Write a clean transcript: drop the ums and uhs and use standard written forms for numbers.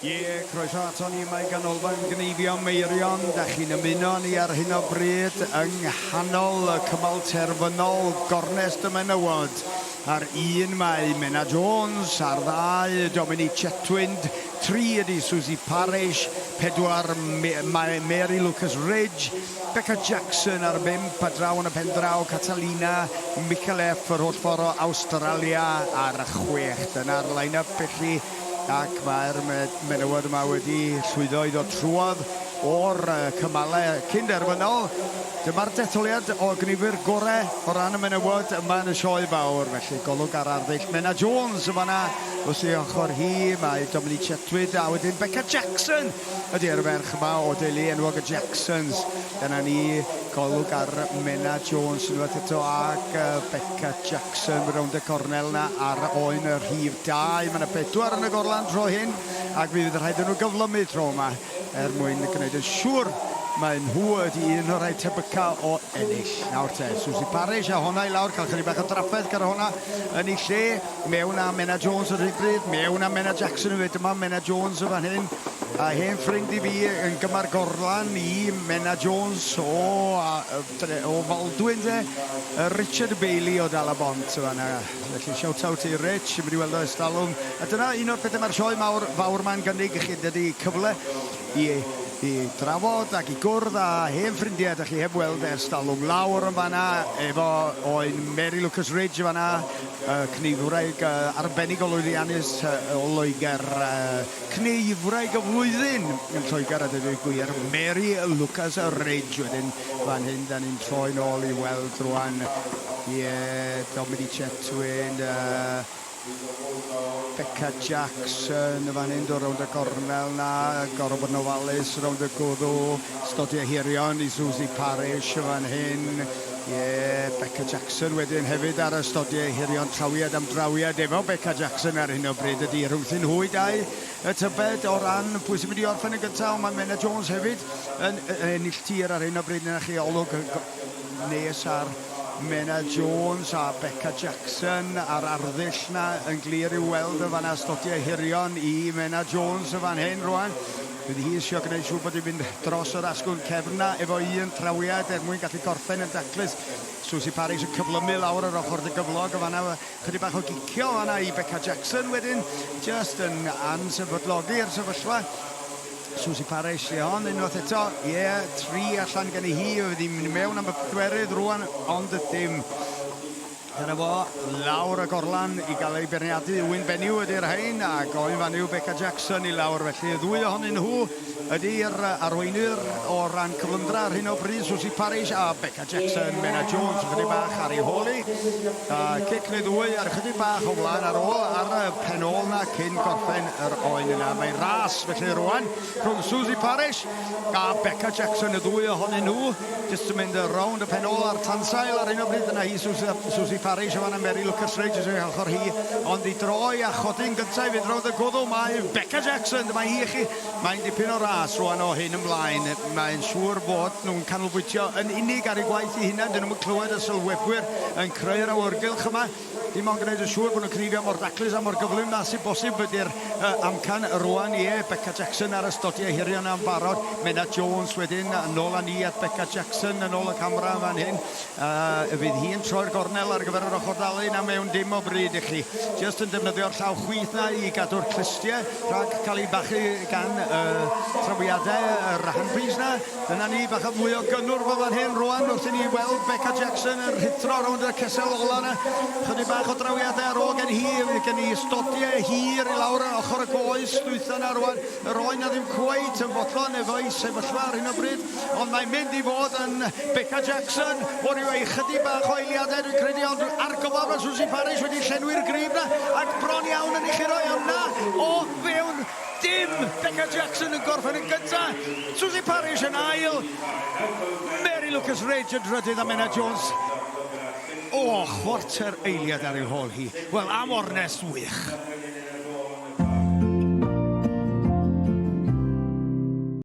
Ie, croeso ato ni yma i Ganolfan Gneifio Meirion. Da chi'n ymuno â ni ar hyn o bryd yng nghanol y cymal terfynol gornest y menywod. Ar un mae Menna Jones, ar ddau Dominique Chetwynd, tri ydy Suzy Parish, pedwar mae Mary Lucas Ridge, Becca Jackson ar bump a draw yn y pen draw Catalina Micallef yr holl ffordd o Awstralia ar chwech. Dyna'r line-up i chi. Ac mae'r menywod yma wedi llwyddo i ddod trwodd o'r cymalau cyn-derfynol. Dyma'r detholiad o gneifwyr gorau o ran y menywod yma yn y sioe fawr. Felly golwg ar arddull Menna Jones yn fan'na wrth ei ochr hi. Mae Dominique Chetwynd a wedyn Becca Jackson ydy'r ferch yma o deulu enwog y Jacksons. Dyna ni, golwg ar Menna Jones unwaith eto ac Becca Jackson. Jackson rownd y cornel 'na ar oen y rhif 2. Mae 'na bedwar yn y gorlan tro hyn ac mi fydd rhaid iddyn nhw gyflymu tro yma er mwyn gwneud yn siŵr mai nhw ydy un o'r rhai tebyca o ennill. Nawr te, Suzy Parish a honna i lawr, cael chydig bach o drafferth gyda honna yn ei lle. Mewn â Menna Jones ar hyn bryd, mewn â Menna Jackson hefyd. Dyma Menna Jones yn fan hyn. A hen ffrind i fi yn gymar gorlan i Menna Jones o o Faldwyn de, Richard Bailey o Dal-y-bont yn fan'na. Felly shout out i Rich, yn mynd i weld o ers talwm. A dyna un o'r pethau mae'r sioe mawr fawr 'ma'n gynnig i chi, dydy, cyfle i i drafod ac i gwrdd â hen ffrindiau dach chi heb weld ers talwm. Lawr yn fan'na efo oen Mary Lucas Ridge yn fan'na, y cneifwraig arbennig o lwyddiannus o Loegr. Cneifwraig y flwyddyn yn Lloegr a dweud y gwir, Mary Lucas Ridge. Wedyn fan hyn, da ni'n troi nôl i weld rwan, ie, Dominique Chetwynd, Becca Jackson yn fan hyn, dod rownd y gornel na, gorfod bod yn ofalus rownd y gwddw, stodiau hirion i Suzy Parish yn fan hyn, ie, Becca Jackson wedyn hefyd ar y stodiau hirion, trawiad am drawiad efo Becca Jackson ar hyn o bryd ydy rhwngthyn nhw i dau, y tybed o ran pwy sy'n mynd i orffen yn gyntaf, ond mae Menna Jones hefyd yn ennill tir ar hyn o bryd, yna chi olwg nes ar Menna Jones a Becca Jackson a'r arddull 'na yn glir i'w weld yn fan'na, stodiau hirion i Menna Jones yn fan hyn rwan. Bydd hi isio gwneud siŵr bod hi'n mynd dros yr asgwrn cefn 'na efo un trawiad er mwyn gallu gorffen yn daclus. Suzy Parris yn cyflymu lawr yr ochr ddigyflog yn fan'na, chydig bach o gicio fan'na i Becca Jackson wedyn, jyst yn ansefydlogi'r sefyllfa. Suzy Parish 'di hon unwaith eto. Ie, tri allan gen i hi, fydd hi'n mynd mewn am y pedwerydd rwan, ond dim. Dyna fo, lawr y gorlan i gael ei beirniadu. Wyn Benyw ydy'r rhain, ac oen fan yw Becca Jackson i lawr. Felly y ddwy ohonyn nhw ydy'r arweinwyr o ran cyflymdra ar hyn o bryd, Suzy Parish a Becca Jackson. Menna Jones ychydig bach ar ei hôl hi. A cic neu ddwy ar ychydig bach o flaen ar ôl ar y pen ôl 'na cyn gorffen yr oen yna. Mae ras felly rwan rhwng Suzy Parish a Becca Jackson, y ddwy ohonyn nhw jyst yn mynd rownd y pen ôl a'r tansail ar hyn o bryd. Dyna hi Suzy, Suzy Parish yn fan'na, Mary Lucas Ridge yn ei ochr hi, ond i droi a chodi'n gyntaf i fynd rownd y gwddw mae Becca Jackson, dyma hi i chi. Mae'n dipyn o ras rwan o hyn ymlaen. Mae'n siŵr fod nhw'n canolbwyntio yn unig ar eu gwaith eu hunain, dyn nhw'm yn clywed y sylwebwyr yn creu'r awyrgylch yma. Dim ond gwneud yn siŵr bod nhw'n cneifio mor daclus a mor gyflym â sy'n bosib ydy'r amcan rwan. Ie, Becca Jackson ar y stodiau hirion am barod. Menna Jones wedyn, nôl â ni at Becca Jackson yn ôl y camera yn fan hyn. Fydd hi'n troi'r gornel ar gyfer yr ochr ddalen na mewn dim o bryd i chi. Jyst yn defnyddio'r llaw chwith na i gadw'r clustiau rhag cael eu bachu gan y trawiadau yr handpiece na. Dyna ni, bach o fwy o gynnwrf o fan hyn rwan wrth i ni weld Becca Jackson yn rhuthro rownd y cesel ola na. Chydig bach o drawiadau ar ôl gen hi, gen i stodiau hir i lawr ar ochr y goes dwytha na rwan. Yr oen na ddim cweit yn fodlon efo'i sefyllfa ar hyn o bryd, ond mae'n mynd i fod yn Becca Jackson o ryw ei chydig bach o eiliadau dwi'n credu, ond ar gyflawr mae Suzy Parish wedi llenwi'r grib na, ac bron iawn yn ei churo, ond na, o fewn dim, Becca Jackson yn gorffen yn gyntaf, Suzy Parish yn ail, Mary Lucas Ridge yn drydydd a Menna Jones o chwarter eiliad ar ei hôl hi. Wel, am ornest wych.